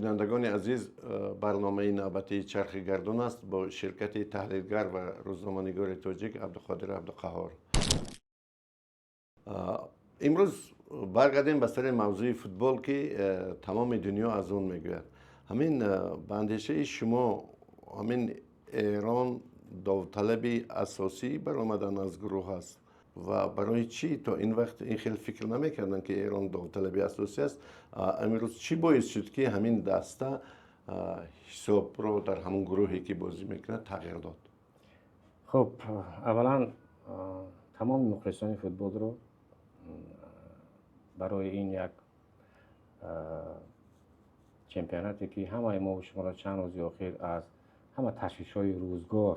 Бинандагони азиз, барномаи навбатии Чархи гардун аст бо ширкати таҳлилгар ва рӯзноманигори тоҷик Абдуқодир Абдуқаҳор. Имрӯз баргардем ба сари мавзӯи футбол, ки тамоми дунё аз он мегӯяд. Ҳамин ба андешаи шумо, ҳамин Эрон довталаби асосӣ баромадан аз гурӯҳ аст ва барои чӣ то ин вақт ин хел фикр намекарданд, ки Эрон довталаби асосӣ аст? Имрӯз чӣ боис шуд, ки ҳамин даста ҳисобро дар ҳамон гурӯҳе, ки бозӣ мекунад, тағйир дод? Хуб, аввалан тамоми мухлисони футболро барои ин як чемпионате, ки ҳамаи мо шуморо чанд рӯзи охир аз ҳама ташвишҳои рӯзгор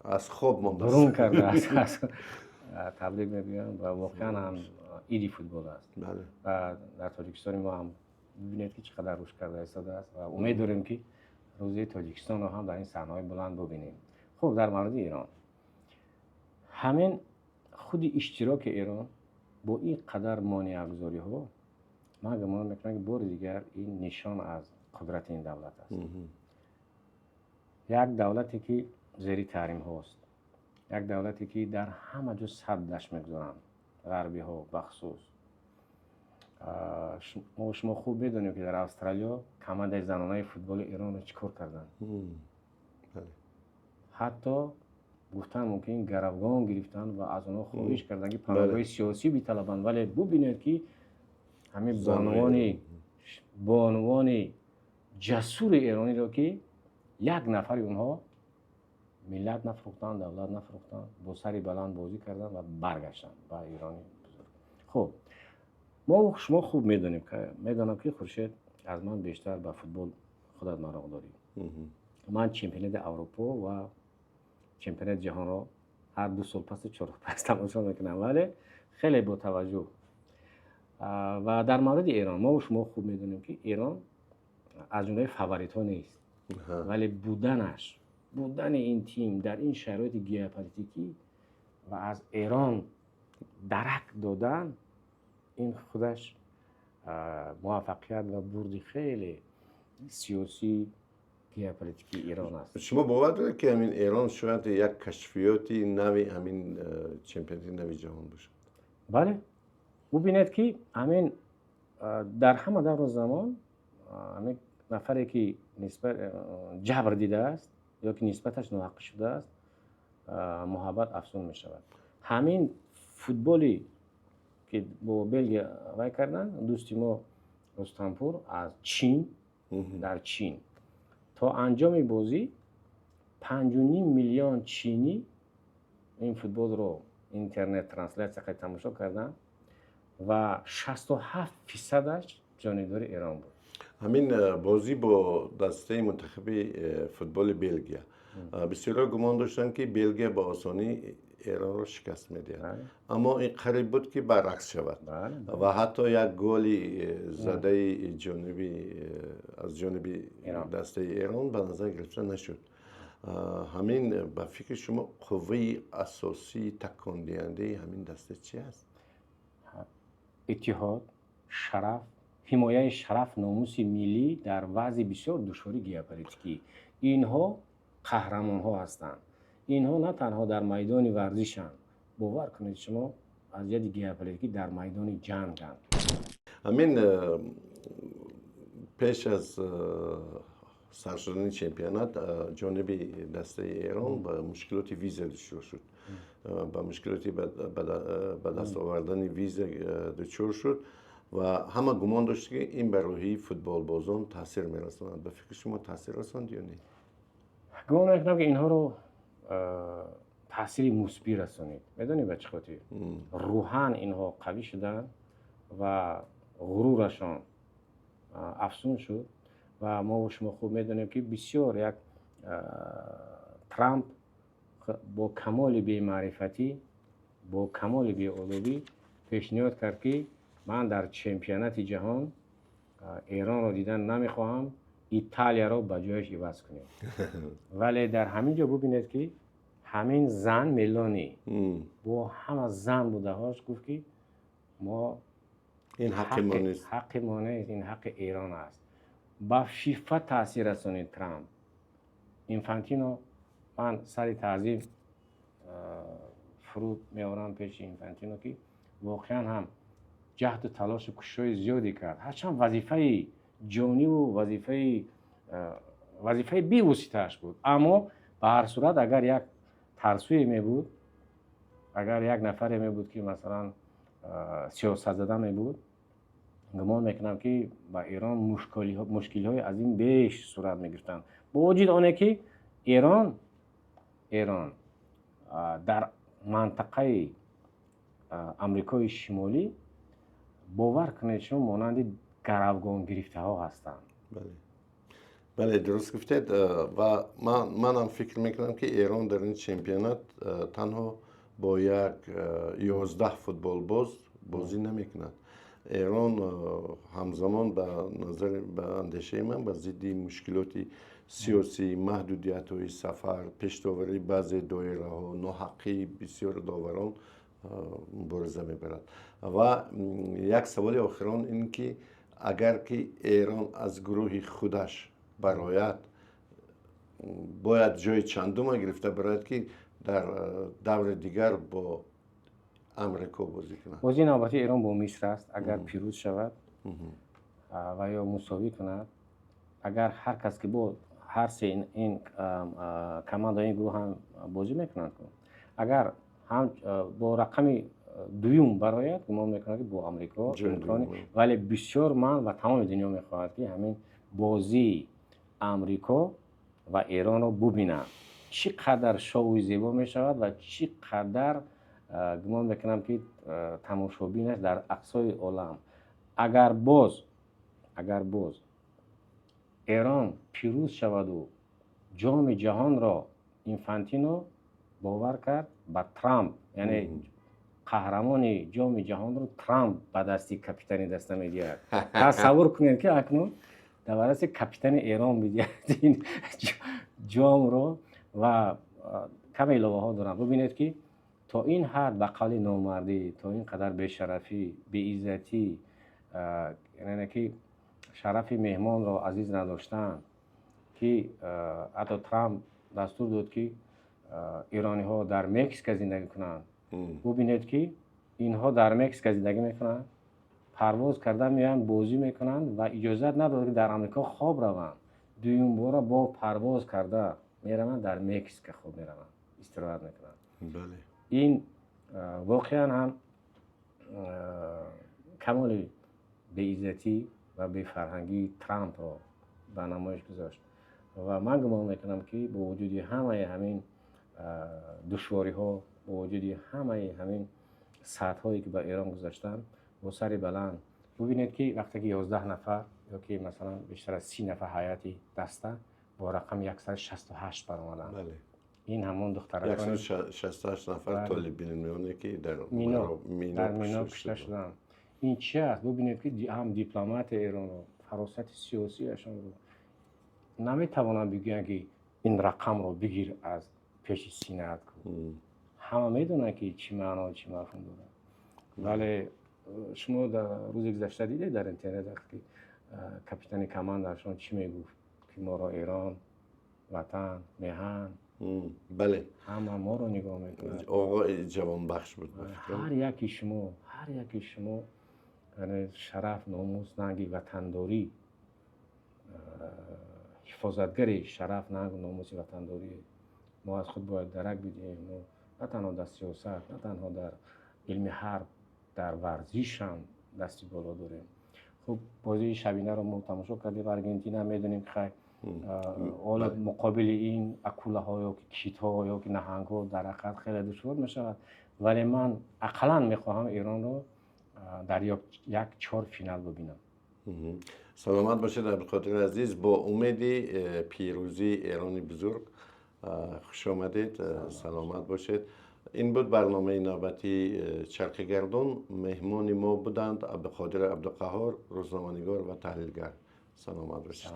аз хоб мондааст, бурун кардааст, табрик мегӯям ва воқеан ҳам иди футбол аст ва дар Тоҷикистони мо ҳам бибинед, ки чӣ қадар рушд карда истодааст ва умед дорем, ки рӯзи Тоҷикистонро ҳам дар ин саҳнаҳои баланд бубинем. Хуб, дар мавриди Эрон, ҳамин худи иштироки Эрон бо ин қадар монеагузориҳо, ман гумон мекунам, ки бори дигар ин нишон аз қудрати ин давлат аст. Як давлате, ки зери таҳримҳост, як давлате, ки дар ҳама ҷо саддаш мегузоранд ғарбиҳо. Бахусус мо шумо хуб медонем, ки дар Австралиё командаи занонаи футболи Эронро чӣ кор карданд. Ҳатто гуфтан мумкин, гаравгон гирифтанд ва аз онҳо хоҳиш карданд, ки паноҳгоҳи сиёсӣ биталабанд. Вале бубинед, ки ҳамин бонувони ҷасури эрониро, ки як нафари онҳо миллат нафурӯхтанд, давлат нафурӯхтанд, бо сари баланд бозӣ карданд ва баргаштанд ба Ирони бузург. Хуб, мо шумо хуб медонем, медонам, ки, Хуршед, аз ман бештар ба футбол худат мароқ дорӣ. Ман чемпионати Аврупо ва чемпионати ҷаҳонро ҳар 2 сол пасу 4 пас тамошо мекунам, вале хеле бо таваҷҷӯҳ. Ва дар мавриди Эрон мо шумо хуб медонем, ки Эрон аз ҷумлаи фаворитҳо нест, вале буданаш, будани ин тим дар ин шароити геополитикӣ ва аз Эрон дарак додан, ин худаш муваффақият ва бурди хеле сиёсӣ, геополитикии Эрон аст. Шумо бовар доред, ки ҳамин Эрон шояд як кашфиёти нави ҳамин чемпионати нави ҷаҳон бошад? Бале, бубинед, ки ҳамин дар ҳама давру замон ҳамин нафаре, ки нисбат ҷабр дидааст ё ки нисбаташ ноҳаққӣ шудааст, муҳаббат афзун мешавад. Ҳамин футболе, ки бо Белгия вай карданд, дӯсти мо Рустампур аз Чин, дар Чин то анҷоми бозӣ 5,5 миллион чинӣ ин футболро интернет трансляция қай тамошо карданд ва 67 фисадаш ҷонибдори Эрон буд. Ҳамин бозӣ бо дастаи мунтахаби футболи Белгия, бисёрҳо гумон доштанд, ки Белгия ба осонӣ Эронро шикаст медиҳад, аммо ин қариб буд, ки баръакс шавад ва ҳатто як голи задаи ҷониби аз ҷониби дастаи Эрон ба назар гирифта нашуд. Ҳамин ба фикри шумо, қувваи асосии такондиҳандаи ҳамин даста чи аст? Иттиҳод, шараф, ҳимояи шараф, номуси миллӣ дар вазъи бисёр душвори геополитикӣ. Инҳо қаҳрамонҳо ҳастанд. Инҳо на танҳо дар майдони варзишанд, бовар кунед шумо, аз ҷиҳати геополитикӣ дар майдони ҷанганд. Ҳамин пеш аз сар шудани чемпионат ҷониби дастаи Эрон ба мушкилоти виза дучор шуд, ба мушкилоти ба даст овардани виза дучор шуд ва ҳама гумон дошт, ки ин ба рӯҳии футболбозон таъсир мерасонад. Ба фикри шумо, таъсир расонд ё не? Гумон мекунам, ки инҳоро таъсири мусбӣ расонид. Медонӣ ба чӣ хотир? Рӯҳан инҳо қавӣ шуданд ва ғурурашон афзун шуд. Ва мо шумо хуб медонем, ки бисёр як Трамп бо камоли бемаърифатӣ, бо камоли беодобӣ пешниҳод кард, ки ман дар чемпионати ҷаҳон Эронро дидан намехоҳам, Италияро ба ҷояш иваз кунем. Вале дар ҳамин ҷо бубинед, ки ҳамин зан Мелони бо ҳама зан будаҳош гуфт, ки мо ин ҳаққи мо нест. Ҳаққи мо нест, ин ҳаққи Эрон аст. Ба ФИФА таъсир расонид Трамп. Инфантино, ман сари таъзим фуруд меорам пеши Инфантино, ки воқеан ҳам ҷаҳду талошу кӯшишҳои зиёде кард, ҳарчанд вазифаи ҷониву вазифаи бевоситааш буд, аммо ба ҳар сурат, агар як тарсуе мебуд, агар як нафаре мебуд, ки масалан сиёсатзада мебуд, гумон мекунам, ки ба Эрон мушкилиҳои аз ин беш сурат мегирифтанд. Бо вуҷуди оне ки Эрон дар мантақаи Амрикои Шимолӣ, бовар кунед шумо, монанди гаравгонгирифтаҳо ҳастанд. Бале, дуруст гуфтед, ва манам фикр мекунам, ки Эрон дар ин чемпионат танҳо бо як 11 футболбоз бозӣ намекунад. Эрон ҳамзамон, ба назари, ба андешаи ман, ба зидди мушкилоти сиёсӣ, маҳдудиятҳои сафар, пештоварии баъзе доираҳо, ноҳаққии бисёр доварон мубориза мебарад. Ва як саволи охирон ин ки агар ки Эрон аз гурӯҳи худаш барояд, бояд ҷои чандума гирифта барояд, ки дар даври дигар бо Амрико бозӣ кунад? Бозии навбатии Эрон бо Миср аст. Агар пирӯз шавад ва ё мусовӣ кунад, агар ҳар кас ки бо ҳар се ин командаи ин гурӯҳ ҳам бозӣ мекунанд, агар ҳам бо рақами дуюм барояд, гумон мекунам, ки бо Амрико имкони. Вале бисёр ман ва тамоми дунё мехоҳад, ки ҳамин бозии Амрико ва Эронро бубинанд, чӣ қадар шоуи зебо мешавад ва чӣ қадар, гумон мекунам, ки тамошобинаш дар ақсои олам. Агар боз Эрон пирӯз шаваду Ҷоми Ҷаҳонро Инфантино бовар кард ба Трамп, яъне қаҳрамони Ҷоми Ҷаҳонро Трамп ба дасти капитани даста медиҳад. Тасаввур кунед, ки акнун дар дасти капитани Эрон медиҳад ин ҷомро. Ва каме иловаҳо дорам. Бубинед, ки то ин ҳад, ба қавли номардӣ, то ин қадар бешарафӣ, беиззатӣ, яъне ки шарафи меҳмонро азиз надоштан, ки ҳатто Трамп дастур дод, ки эрониҳо дар Мексика зиндагӣ кунанд. Бубинед, ки инҳо дар Мексика зиндагӣ мекунанд, парвоз карда меоянд, бозӣ мекунанд ва иҷозат надорад, ки дар Амрико хоб раванд. Дуюмбора бо парвоз карда мераванд, дар Мексика хоб мераванд, истироҳат мекунанд. Ин воқеан ҳам камоли беиззатӣ ва бефарҳангии Трампро ба намоиш гузошт. Ва ман гумон мекунам, ки бо вуҷуди ҳамаи ҳамин душвориҳо, бо вуҷуди ҳамаи ҳамин сатҳҳое, ки ба Эрон гузаштанд, бо сари баланд, бубинед, ки вақте ки 11 нафар ё ки масалан бештар аз 30 нафар ҳайати даста бо рақами 168 баромаданд, ин ҳамон духтаракони 168 нафар толибилмиёне, ки дар дар Мино кушта шуданд. Ин чи аст? Бубинед, ки ҳам дипломатияи Эронро, фаросати сиёсиашонро наметавонанд бигӯянд, ки ин рақамро бигир, аз пеши синаат кун. Ҳама медонанд, ки чӣ маъно, чӣ мафҳум дорад. Вале шумо дар рӯзи гузашта дидед дар интернет, вақте ки капитани командаашон чӣ мегуфт, ки моро Эрон, ватан, меҳан ҳама моро нигоҳ мекунад. Оғои ҷавонбахш буд. Ҳар яки шумо, ҳар яки шумо шараф, номус, нанги ватандорӣ, ҳифозатгари шараф, нангу номуси ватандорӣ. Мо аз худ бояд дарак бидиҳем. Мо на танҳо дар сиёсат, на танҳо дар илми ҳарб, дар варзиш ҳам дасти боло дорем. Хуб, бозии шабинаро мо тамошо кардем. Аргентина, медонем, ки хай ҳоло муқобили ин акулаҳо ё ки китҳо ё ки наҳангҳо дар ҳақиқат хеле душвор мешавад. Вале ман ақаллан мехоҳам Эронро дар як чор финал бибинам. Саломат бошед, Абдуқодири азиз. Бо умеди пирӯзии Эрони бузург, хушомадед, саломат бошед. Ин буд барномаи навбатии «Чархи гардун». Меҳмони мо буданд Абдуқодир Абдуқаҳор, рӯзноманигор ва таҳлилгар. Саломат бошед.